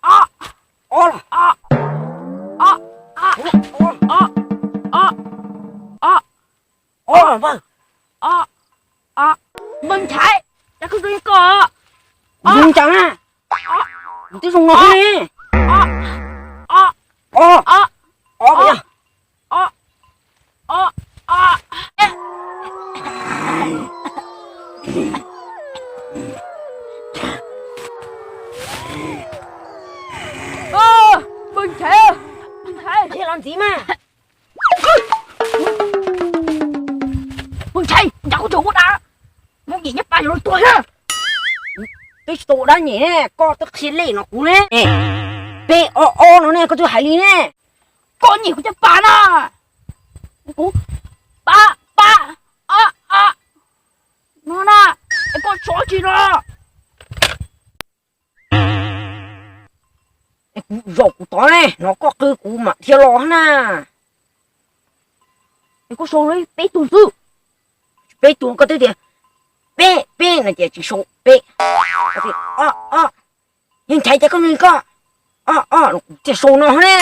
Ob, ob, ob, ob, ob, ob, ob, Npawg Nchaiv, cas koj zoo li ko? Zoo cas na? Twb zoo no ne. Ob, ob, ob, ob, ob, ob. Npawg Nchaiv, Npawg Nchaiv, los ntxiv mas. Npawg Nchaiv, cas koj tseem ua dab, muab nyem caj pas yuav luag tuag na. Twb tsis tau ua dab nyem, koj twb qhia lej no kuv ne. Peb ob ob no ne koj twb hais li ne. Koj nyem kuv caj pas na. Kuv pab pab, a a, no na, es koj tso tsi no. Es kuv zaum kuv tod ne, hnov koj qw kuv mam dhia los na. Es koj sau li peb tug xwb. Peb tug koj twb tias peb peb no ces tsis sau peb. Ob ob, yog Nchaiv ces koj nug koj, ob ob no kuv thiaj sau no ne.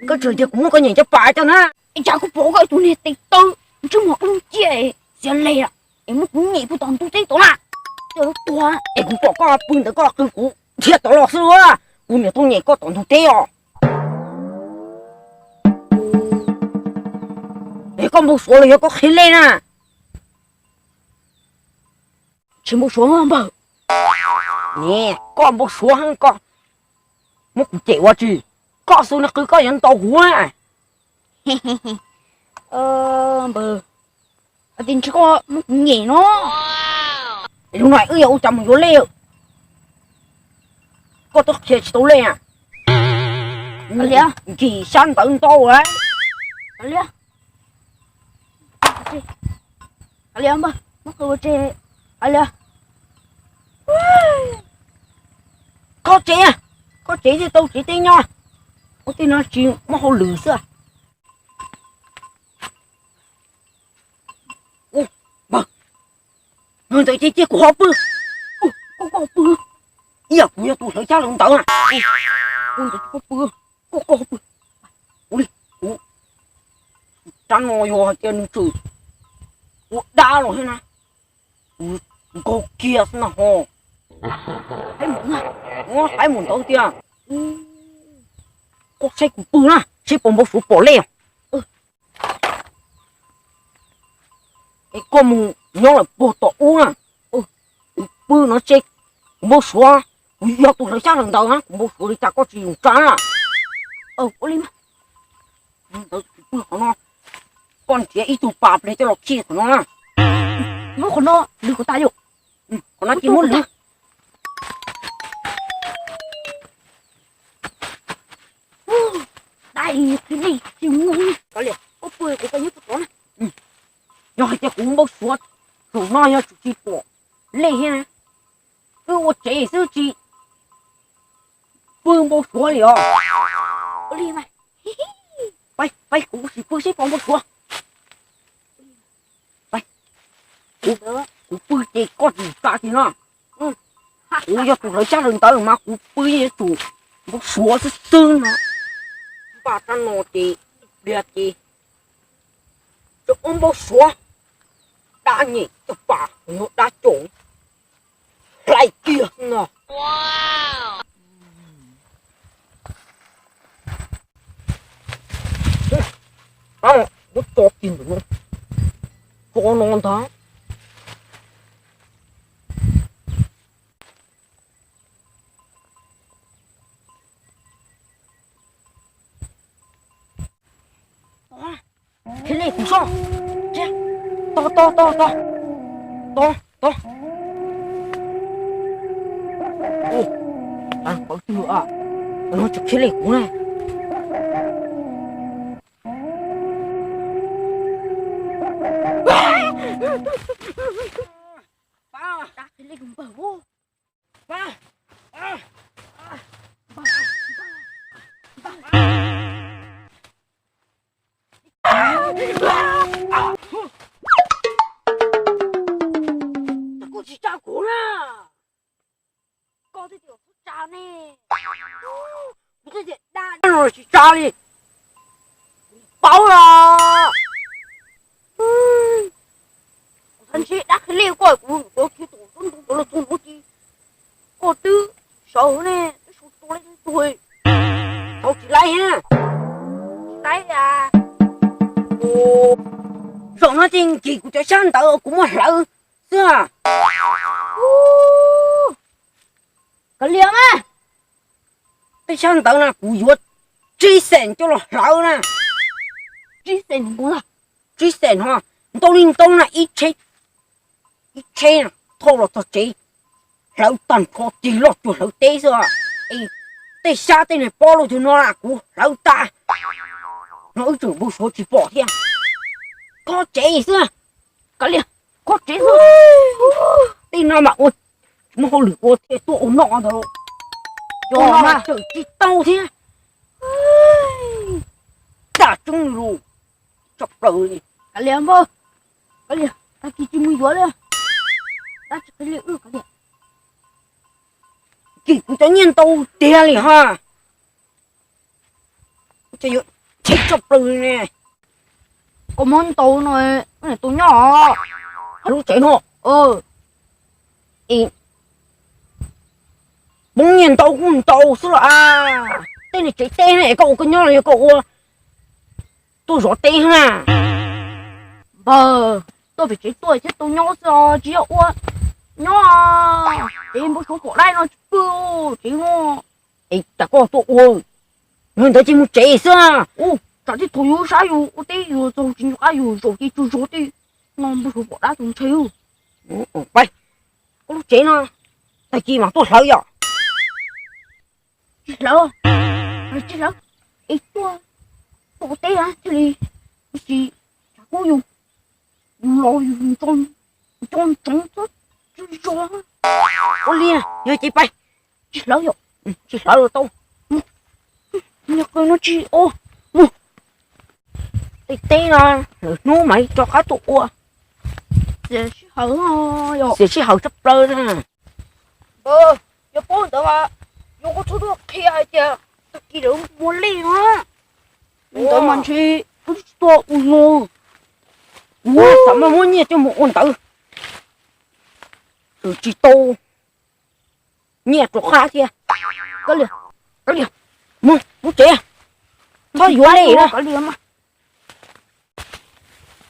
Koj tseem tias kuv muab koj nyem caj pas coj na. Es cas kuv pom koj tus niag tes taw ntsej muag dub ciaj xiav leg es muab kuv nyem puag tom ntug teb tod na, coj lub tuag. Es kuv pom koj pw ntawd koj qw kuv dhia tod los xwb a, kuv niam tuaj nyem koj tom ntug teb os. Es koj npau suav los yog koj qhia lej na? Tsis npau suav npawg. Ne, koj npau suav heev koj muab kuv cem ua tsi? Koj xwb ne qw koj yuav ntaus kuv na. Npawg, tis ntshe koj muab kuv nyem no. Lub no wb yog ua cas mus yuav lej? Koj twb qhia tsis tau lej. Nkim sab ntawv ntau lawm. Khob tsev, khob tsev thiaj tau tsev teb nyob. Ua tej no tsis muaj hauj lwm xwb. Npawg, npawg ntawd ces cia kuv ho pw. Koj pw, ib yam kuv yog tus hlawv xyab hlawv ntawv na. Koj pw, koj pw. Ua li, kuv rab no yog hais tias nws tseem ua dab los thiab na, kuv nkaug kiag xwb na ho. Ua qaib mus ntawd tiag. Koj saib kuv pw na, saib puas npau suav pom lej os. Es koj mus nyob lawm puag tom ub na. Kuv pw no ces kuv npau suav, kuv yog tus hlawv xyab hlawv ntawv na, kuv npau suav li cas koj tsis yoog tsa na. Ua li ntawd kuv pw qhov no, koj nrhiav ib tug pas ple coj los khi qhov no na. Muab qhov no lwv kom tas yom. Qhov no ces muab lwv. Yog hais tias kuv npau suav, zaum no yog tsis pom lej thiab na, wb ua tsev xwb tsis pw npau suav li os. Peb kuv sim pw seb puas npau suav. Kuv pw ces koj tsis tsa kiag no. Kuv yog tus hlawv xyab hlawv ntawv mas kuv pw yuav tsum npau suav xwb xwb no. Npaj rab no ces pliag ces tseem ua npau suav, dab nyem caj pas, dab caum, hlais kiag no. Muab tso kiag ntawm no, tso no ntag. Khiav li kuv soj. Tos, tos, tos, tos. Tos, tos. Pawv twg a? No tseem khiav li kuv na. Koj tsis tsa kuv na. Koj twb tias txhob tsa ne. Kuv twb tias dab no tsis tsa li. Paub los. Kuv txhob ntsib dab qhia li koj, kuv yuav khiav tom tsob ntoo los txog ntawd ces koj twb sawv ne, twb sawv tua li tuag. Thaum tsis laib thiab. Tsis laib a. Zaum no ces nkim kuv cov xyab ntawv kuv muab hlawv xwb. Kav liam mas, tej xyab ntawv na kuv yuav tsib xees coj los hlawv na. Tsib xees no, tsib xees no ntau li ntau na, ib tsheb, ib tsheb thauj los txog tsev, hlawv tag nrho tig loj cuag hlawv teb xwb. Es tej xyab tej niag pob luaj twg no kuv hlawv tag, no wb tseem npau suav tsis pom thiab. Khob tsev xwb, kav liam, khob tsev xwb. Tej no mas ua tsis muaj hauj lwm ua thiaj tuaj ua noj ntawd. Cov no mas tseem tsis tau thiab. Tag tseeb lus, tshaj plaws li. Kav liam npawg, kav liam, tag kis tsis mus yuav li. Tab tsis qhia li wb kav liam. Kis kuv cov nyiaj ntau tiag li ha. Tshaj plaws li ne. Koj muab ntau no, tus nyob lub tsev no. Poob nyiaj ntau kuj ntau xwb los a. Tej niag tsev teb ne es koj ua koj nyob los yog koj ua tuaj zov teb na? Npawg, tuaj pem tsev tuaj thiab tuaj nyob xwb os, tsis yog ua nyob. Tsev npau suav pom dab no tsis pw tsev no. Es cas koj tuaj ua, yog ntawd ces mus tsev xwb. Tej thaum yus sab yus ua teb yus txog tsis nco qab yus zaum ces tsuag zog tej no npawg Suav pom dab tus ntshai. Pais, koj lub tsev no tag kis mam tuaj hlawv yom. Tsis hlawv, tsis hlawv, es tuaj, tuaj ua teb thiaj li, tab sis tsam kub yus, yus los yus tso ntsoov txhob tsuag zog. Ua li, yog ces pais. Tsis hlawv yom, tsis hlawv los tau. Nyob qw no tsis ua, mus. Tej teb no lwm hnub mam li rov qab tuaj ua. Xiam sij hawm, xiam sij hawm tshaj plaws na. Yog paub ntawd mas yus kuj txhob tuaj qhia hais tias tag kis lawv muag lej no. Ntawd mas ntshe wb tsis tuaj ua no. Kuv xav mas muab nyiaj coj mus ua ntawd, tsis tau nyiaj rov qab thiab. Mus lub tsev, txhob yuav lej na.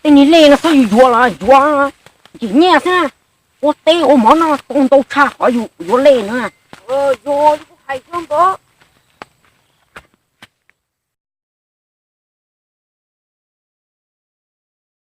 Tej niag lej no txhob yuav yuav los yuav, ntim nyiaj xwb. Ua teb ua mov no tau ntau tshaj qhov yus yuav lej na.